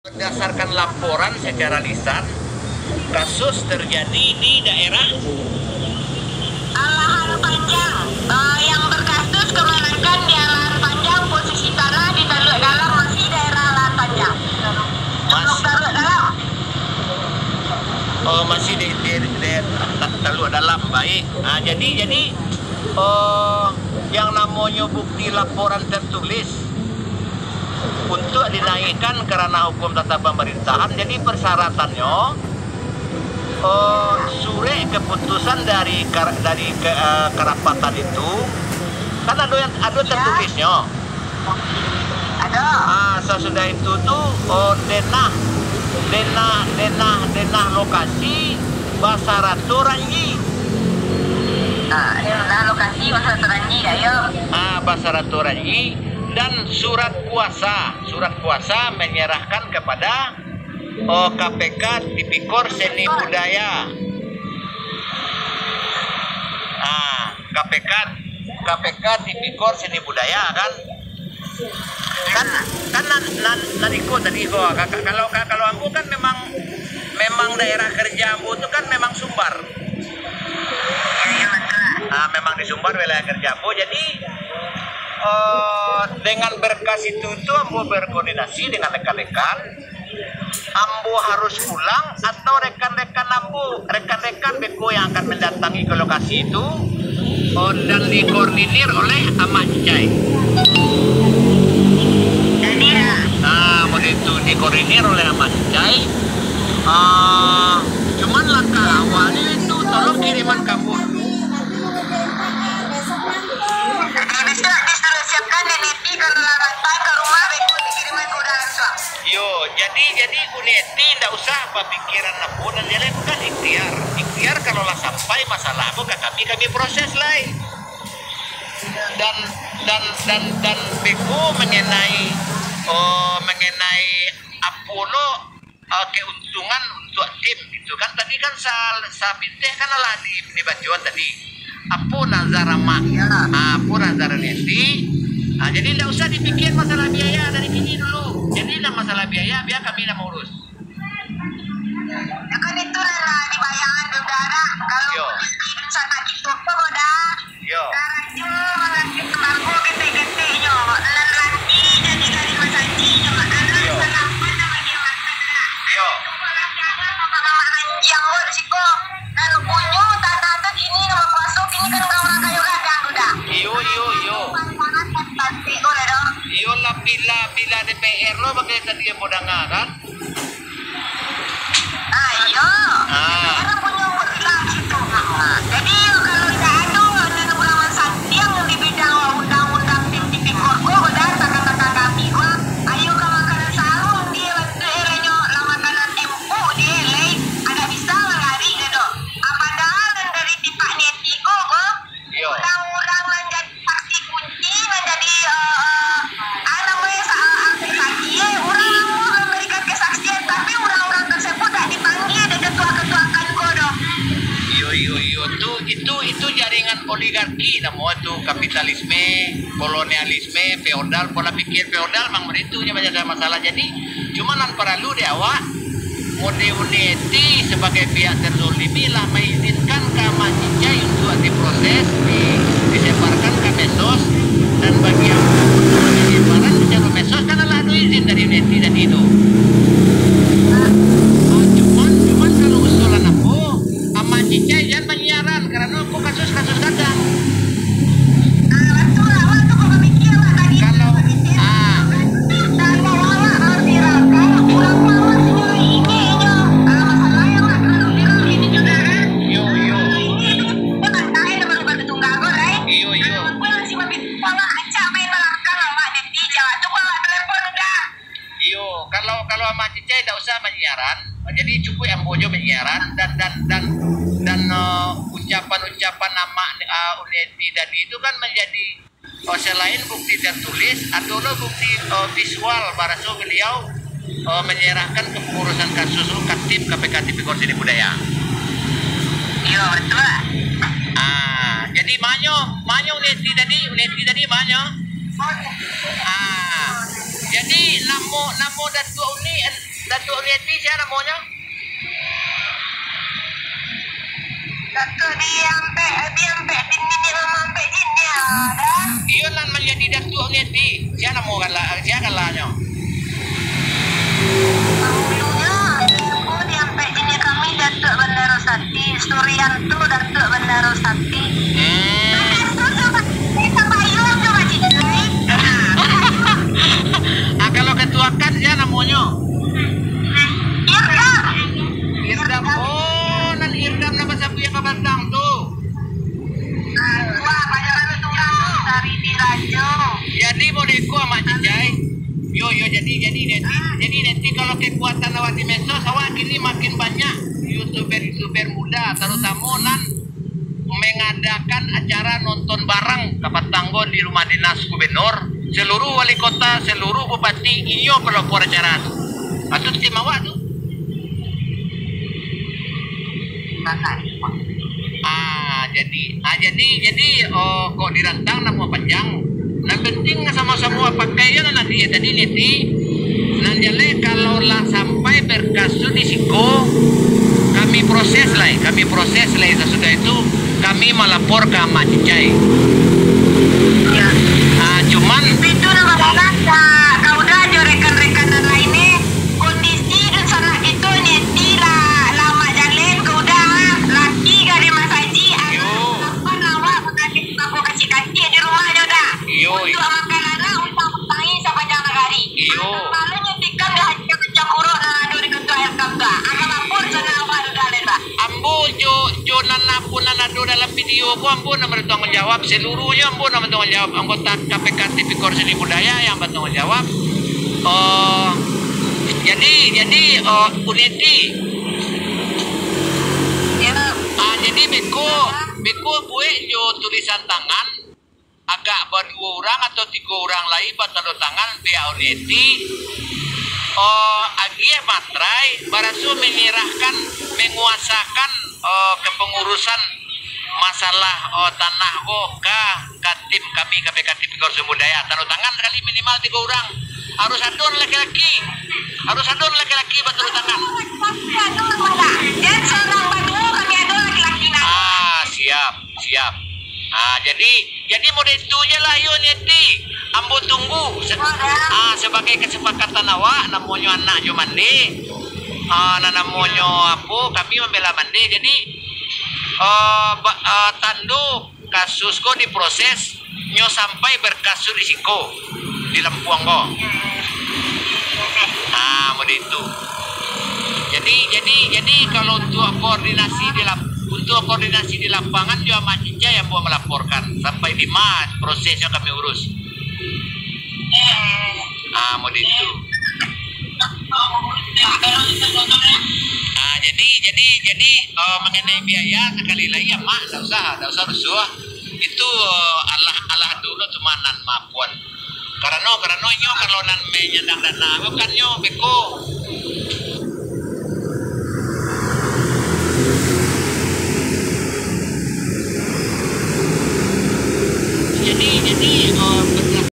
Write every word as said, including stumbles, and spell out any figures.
Berdasarkan laporan secara lisan, kasus terjadi di daerah Alahan Panjang. Eh, yang berkasus kebanyakan di Alahan Panjang, posisi tanah di Taluk Dalam, masih daerah Alahan Panjang. Mas- Taluk Dalam. Oh, masih di, di, di Ta-, Taluk Dalam, baik. Ah, jadi, jadi, oh, yang namonyo bukti laporan tertulis untuk dinaikkan karena hukum tata pemerintahan. Jadi persyaratannya, eh, surek keputusan dari kar-, dari ke-, eh, kerapatan itu, kan ada yang, ada tertulisnya. Ada. Ah, sasudah itu tu, oh, denah, denah, denah, denah lokasi basarato ranji. Ah, denah lokasi basarato ranji, dah, yo. Ah, basarato ranji dan surat kuasa. Surat kuasa menyerahkan kepada, oh, K P K Tipikor Seni Budaya. Ah, K P K, K P K Tipikor Seni Budaya, kan? Kan, kan nan, nan, nan iko tadi ko, ka-, ka-, kalau, ka-, kalau ambo kan memang, memang daerah kerja ambo tu kan memang Sumbar. Ah, memang di Sumbar wilayah kerja ambo. Jadi, eh, dengan berkas itu tu ambo berkoordinasi dengan rekan-rekan. Ambo harus pulang atau rekan-rekan ambo, rekan-rekan beko yang akan mendatangi ke lokasi itu, oh, dan dikoordinir oleh Amak Cicai. Nah, mun itu dikoordinir oleh Amak Cicai, ah, cuman langkah awalnyo itu tolong kiriman ka ambo dulu. Jadi, siap, siapkan Neti kalau lah datang ke rumah, beko dikiriman ke Uda langsung. Yo, jadi, jadi Uni Eti ndak usah bapikiran apo nan jaleh, bukan ikhtiar. Ikhtiar kalau lah sampai masalah ko ka kami, kami proses lai. Dan, dan, dan, dan beko mengenai, oh, mengenai apo lo, eh, keuntungan untuk tim gitu kan. Tadi kan sa-, sapinteh kan lah di, dibacoan tadi. Apo nazar Amak? Iyalah. Ah, apo nazar Neti? Ah, jadi ndak usah dipikir masalah biaya dari kini dulu. Jadi lah masalah biaya biar kami lah maurus. Ya kan itu lah, lah dibayar dulu dah. Kalau Yo. Di sana gitu apa dah? Yo. Karajo, mangambil sembako ketek-keteknyo, nan ranti jadi dari masaji nyo, anak Yo. Salah pun nak bagi makan nak. Yo. Kalau jangan bapak mamak ranti yang buat siko, lalu punyo tanah tu kini nak bakuaso, kini kan urang kayo gadang tu dah. Iyo, iyo, iyo. Panas-panas kan cantik tu dah doh. Iyo lah, bila, bila D P R lo bagai tadi yang mau dengar kan? Ah, iyo. Ah. Jadi, kalau indak ado nan urang mansantiang di bidang undang-undang di tipikor ko, udah takah-takah kami ko, ayo ka makanan sarung di, di, lah makanan empuk di, lai, agak bisa mangari, gitu. Ah, padahal nan dari tipak Neti ko, ko, Iyo. Urang-urang nan jadi saksi kunci, nan jadi, eh, eh, ah, namonyo sa-, ah, saksi, eh, urang ambo mambarikan kesaksian, tapi urang-urang tersebut dak dipanggia dek ketua-ketua kan ko doh. Iyo, iyo, iyo. Tu, itu, itu jaringan oligarki namo tu, kapitalisme, kolonialisme, feodal, pola pikir feodal, mang baitu nyo banyak masalah. Jadi, cuma nan paralu dek awak, Mode Uni Eti sabagai pihak terzolimi lah maizinkan ka Amak Cicai untuak diproses, di-, disebarkan ka medsos, dan bagi yang disebarkan secara medsos, kan lah ado izin dari Uni Eti tadi tu. Ah, cuman, cuman kalau usulan ambo, Amak Cicai jan manyiaran, karano ko kasus-kasus gadang. Ah, batua, awak tu kok bamikia, Mak, tadi. Kalau, ah. Kalau awak baviralkan, urang mah masih ingek inyo. Kalau masalah yang nak terlalu viral ini juga, kan? Yo, yo. Kalau ingek tu, dia bantai, dia baru berdua tunggal kok, Rai. Iyo, iyo. Kalau aku masih main bola, acak main balakang, awak nanti jawab tu, awak telepon udah. Iyo, kalau, kalau Amak Cicai ndak usah manyiaran, jadi cukuik ambo jo manyiaran, dan, dan, dan, dan, eh, ucapan-ucapan Amak, eh, Uni Eti tadi tu kan manjadi, eh, selain bukti tertulis, ado lo bukti, eh, visual, baraso baliau, eh, manyarahkan kepengurusan kasus tu ka tim K P K Tipikor Seni Budaya. Iyo, batua. Ah, jadi manyo, manyo Uni Eti tadi, Uni Eti tadi manyo? Ah, jadi namo, namo Datuak Uni, Datuak Neti, sia namonyo? Datuak di Ampek, di Ampek, di Nini Mama Ampek Jin, yo, dah. Iyo, nan manjadi Datuak Neti. Sia namo gala-, sia galanyo? Dahulunyo, aku di Ampek Jin kami Datuak Bandaro Sati, Surianto Datuak Bandaro Sati. Hmm. Ada tu, tu, Pak. Ah, kalau katuakan, sia namonyo? Irdam. Irdam. Oh, nan Irdam nan basabuik ka batang tu. Ah, wah, banyak tu, Kang. Dari Dirajo. Jadi, modeko, Amak Cincai. Yo, yo, jadi, jadi, jadi, jadi, nanti kalau kekuatan awak di medsos, awak kini makin banyak youtuber-youtuber muda, tarutamo nan mengadakan acara nonton bareng kapatang ko di rumah dinas gubernur, seluruh wali kota, seluruh bupati, inyo pelopor acara tu. Patut tim awak tu. Ah, jadi, ah, jadi, jadi, oh, kok dirantang namo panjang. Nan penting samo-samo pakai je lah nanti, ya, tadi niti. Nan jaleh kalau lah sampai berkasus di siko, kami proses lai, kami proses lai, sasudah itu kami malapor ka Amak Cincai. Ya. Ah, cuman itu nama balas, Kak. Kau udah aja rekan-rekan nan lain ni. Kondisi tu sanak kito neti lah, lah Mak Jaleh, kau udah lah. Laki gari Mas Haji, anak lapan awak bakasi bako kacik-kacik di rumah nyo dah. Iyo. Untuak makan anak, utang-utangi sapanjang nagari. Iyo. Malu nyo tikam dah haji kancang kurok nan ado di ketua L K M tu. Agak lapor sanak awak tu dah, Len, bah. Ambo jo, jo nan apo nan ado dalam video ko, ambo nan batangguang jawab, seluruhnyo ambo nan batangguang jawab, anggota K P K Tipikor Seni Budaya yang batangguang jawab. Oh, jadi, jadi, oh, Uneti. Ya. Ah, jadi beko, beko buek jo tulisan tangan, agak baduo urang atau tigo urang lai batando tangan pihak Uneti, oh, agiah materai, baraso manyarahkan, manguasakan, oh, kapangurusan masalah, oh, tanah ko ka, ka tim kami, K P K Tipikor Seni Budaya. Tando tangan sakali minimal tigo urang. Harus ado laki-laki. Harus ado laki-laki batando tangan. Laki-laki ado, Pak. Dan seorang baduo kami ado laki-laki, nah. Ah, siap, siap. Ah, jadi, jadi model itu je lah, yo, Neti. Ambo tunggu se-, ah, sebagai kesepakatan awak, namonyo anak jo mande. Ah, nan namonyo apo, kami mambela mande. Jadi, ah, ba-, ah, tando kasus ko diproses, nyo sampai berkasus di siko, di Lampuang ko. Ah, model itu. Jadi, jadi, jadi, kalau untuak koordinasi di lap-, untuak koordinasi di lapangan, jo Amak Cincai yang buat melaporkan sampai di ma prosesnyo kami urus. Ah, model itu. Ah, jadi, jadi, jadi, eh, mengenai biaya, sekali lagi, Amak, ndak usah, ndak usah rusuah. Itu, eh, alah, alah dulu cuma nan mapuan. Karano, karano inyo kalau nan manyandang dana, bukan nyo beko.